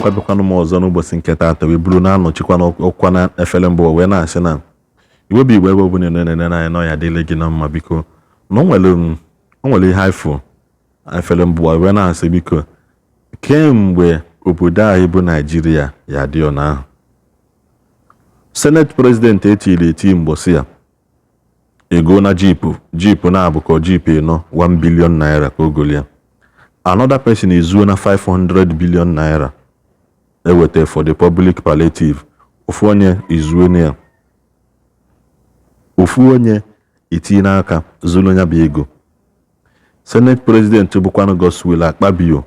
Abịakwanụ m ọzọ n'ụbọchị nke taata wee buru na-anọchikwa n'ọkwa na efere mbụ wee na-asị na iwe bụ igwe ebe ọbụla ị na-enene anya na ọya dịrị gị na mma. Biko, na o nwere ihe ifo efere mbụ wee na-asị, biko, kemgbe obodo anyị bụ Naijiria ya dị ọna ahụ, Senate President etiri eti mgbọsị ya ego na jeep jeep na-abụ ka jeep ịnọ, 1 billion naira ka o golia. Another person ezuo na 500 billion naira eweta for the public palliative. Ofu onye izuo na ya, ofu onye etinye n'aka zuru ya bụ ego. Senate President bụkwanụ Godswill Akpabio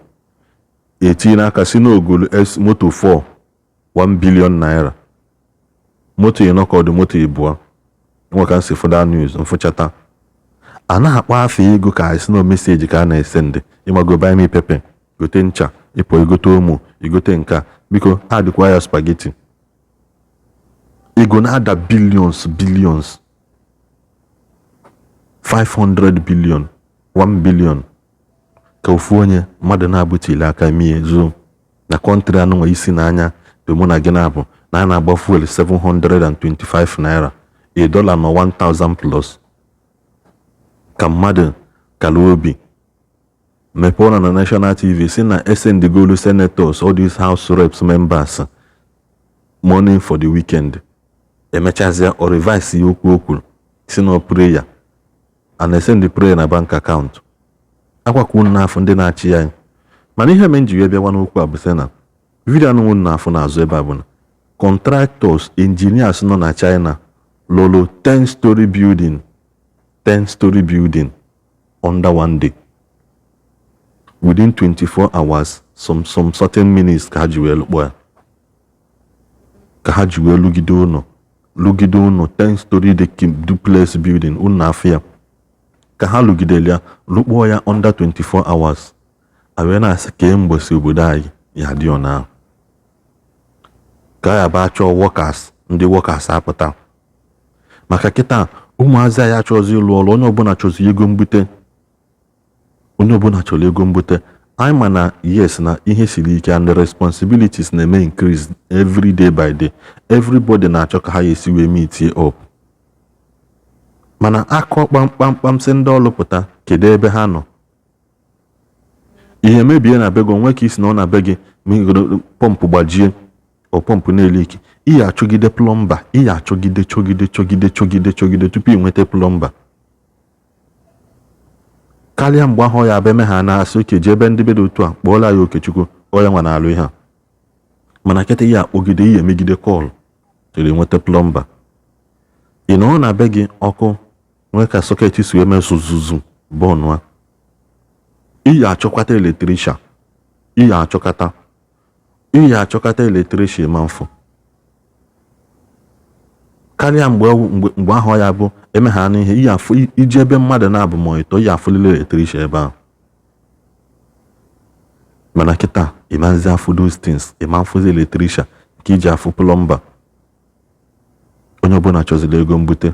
etinye n'aka si n'ogolu S moto 4, 1 billion naira, moto ịnọ ka ọ dị moto ịbụọ nwe ka nsi fụda news mfụchata a na-akpọ afọ ego ka anyị si na message ka a na-ese ndị ịmago buy me pepper, gote ncha, ịpụ igote omo, igote nka, biko adịkwa ya spaghetti. Ego na-ada billions, billions, 500 billion, 1 billion ka ofu onye mmadụ na-abụtili aka mie zuo na country anụnwa isi n'anya dị. Mụ na gị na-abụ na a na-agba fuel 725 naira, a dollar nọ 1000 plus, ka mmadụ kala obi mepee ụlọ na national TV si na esendegolu senators, all these house reps members money for the weekend. Emechazie o revise ya okwu o kwuru si na prayer and send the prayer na bank account. Akwakwa unu n'afọ ndị na-achị ya. Mana ihe mere m ji wee bịawa n'okwu a bụ sị na video anụnwụ n'afọ n'azụ ebe a bụ na contractors, engineers nọ na China lụrụ 10 story building, 10 story building under one day, within 24 hours, some certain minutes ka ha ji wee lụkpọ ya, ka ha ji wee lụgide ụlọ, lụgide ụlọ 10 story duplex building. Unu afọ ya ka ha lụgidere ya, lụkpọọ ya under 24 hours. A wee na-asị ka mgbosi obodo anyị ya dị ọna ahụ ka ya ba chọọ workers, ndị workers apụta. Maka kịta ụmụazị anyị achọzi ịlụ ọrụ, onye ọbụla chọzi ego mbute, onye ọbụla chọrọ ego mbute. Anyị ma na yes, na ihe siri ike and the responsibilities na-eme increase every day by day. Everybody na-achọ ka ha esi wee meet up, mana akọ kpamkpamkpam sị ndị ọlụ pụta, kedu ebe ha nọ? Ihe mebie na be gị onwe ka isi na ọ na be gị, pọmpụ gbajie, ọ pọmpụ na-eliki, ihe achọgide plumber, ihe achọgide, chọgide, chọgide, chọgide, chọgide tupu ị nweta plumber. Karịa mgbe ahụ ọ ya abịa eme ha na-asị oke jee ebe ndị be dị otu a, kpọọla ya Okechukwu, ọ ya nwa na-alụ ihe a. Mana kịta ihe akpọgide, ihe emegide call tụrụ enweta plumber. Ị nọrọ na be gị, ọkụ nwee ka socket si wee mee zuzuzu bọnụa, iyi achọkwata electrician, iyi achọkata, iyi achọkata electrician ma mfụ karịa mgbe mgbe ahụ ọ ya bụ eme ha n'ihe iyi afụ iji ebe mmadụ na-abụ ma ịtọ iyi afụlile electrician ebe ahụ. Mana kịta ịmazi afụ those things, ịma afụzi electrician nke iji afụ plumber. Onye ọbụla chọziri ego mbute,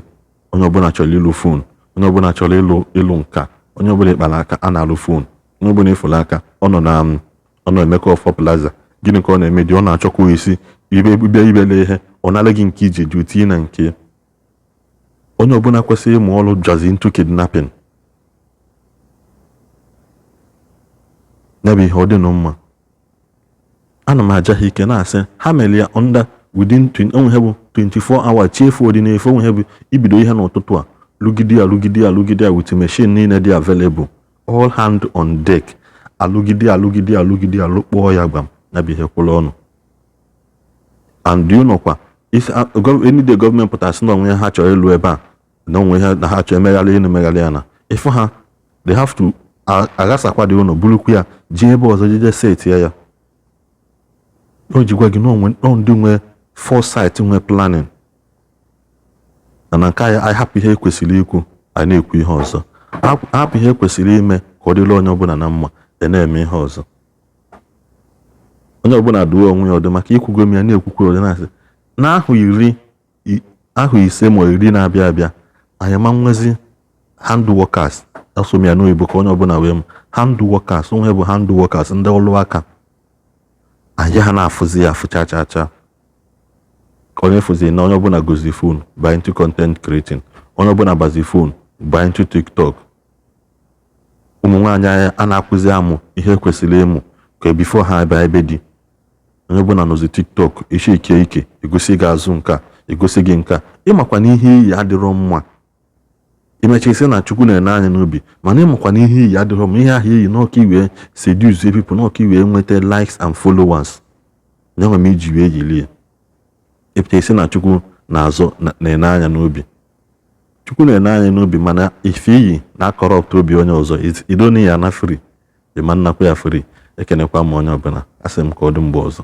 onye ọbụla chọrọ ịlụ phone, onye ọbụla chọrọ ịlụ nka, onye ọbụla ịkpara aka a na-alụ phone, onye ọbụla ịfụrụ aka ọ nọ na ọ nọ Emeka Ọfọ Plaza. Gịnị ka ọ na-eme dị? Ọ na-achọkwa isi ibe bịa ibele ihe ọ nara gị nke iji ji tinye na nke ya. Onye ọbụla kwesịrị ịmụ ọrụ jazi into kidnapping. Ya bụ ihe ọ dị nụ mma. Ana m aja ha ike na-asị ha mere ya under within onwe ihe bụ 24 hours chi efu dị n'efu. Onwe ihe bụ ibido ihe n'ụtụtụ a, lụgide ya, lụgide ya, lụgide ya with machine niile dị available, all hand on deck, alụgide ya, alụgide ya, alụgide ya, lụkpọọ ya gbam. Ya bụ ihe kwụrụ ọnụ. And you nọkwa any day gọọmenti pụtara sị na onwe ha chọrọ ịlụ ebe a, na onwe ha na ha chọrọ emegharị elu, emegharị ya na ịfụ ha, they have to aghasakwa dị ụlọ, burukwu ya jee ebe ọzọ, jeje set ya. Ya o jikwa gị na onwe ndị nwe foresight, nwe planning na nke anyị. Anyị hapụ ihe ekwesịrị ikwu, anyị na-ekwu ihe ọzọ. Hapụ ihe ekwesịrị ime ka ọ dịrị onye ọbụla na mma, ị na-eme ihe ọzọ. Onye ọbụla duo onwe ya ọdụ maka ikwugo m ya na-ekwukwe ọdụ na-asị na ahụ 10, ahụ 5 ma 10 na-abịa abịa, anyị ma nwezi hand workers. Asụ m ya n'oyibo ka onye ọbụla wee m hand workers. Onwe bụ hand workers, ndị ọrụ aka. Anyị ha na-afụzi ya afụ cha cha cha. Onye fụzi na onye ọbụla gozi phone buy into content creating, onye ọbụla gbazi phone buy into TikTok. Ụmụ nwaanyị anyị a na-akwụzi amụ ihe kwesịrị ịmụ ka before ha bịa ebe di. Onye ọbụla nọzi TikTok isi ike ike, egosi gị azụ nka, egosi gị nka. Ịmakwa na ihe iyi adịrọ mma. Imecha isi na Chukwu na-ene anya n'obi, mana ịmakwa na ihe iyi adịrọ mma. Ihe ahụ iyi n'ọka iwee seduce people, n'ọka iwee nweta likes and followers, nyenwe m iji wee yiri ya. Ịpụta isi na Chukwu na-azụ na-ene anya n'obi. Chukwu na-ene anya n'obi, mana ife iyi na corrupt obi onye ọzọ, idoni ya na free, ịma nnakwa ya free. Ekenekwa m onye ọbụla, asị m ka ọ dị mgbe ọzọ.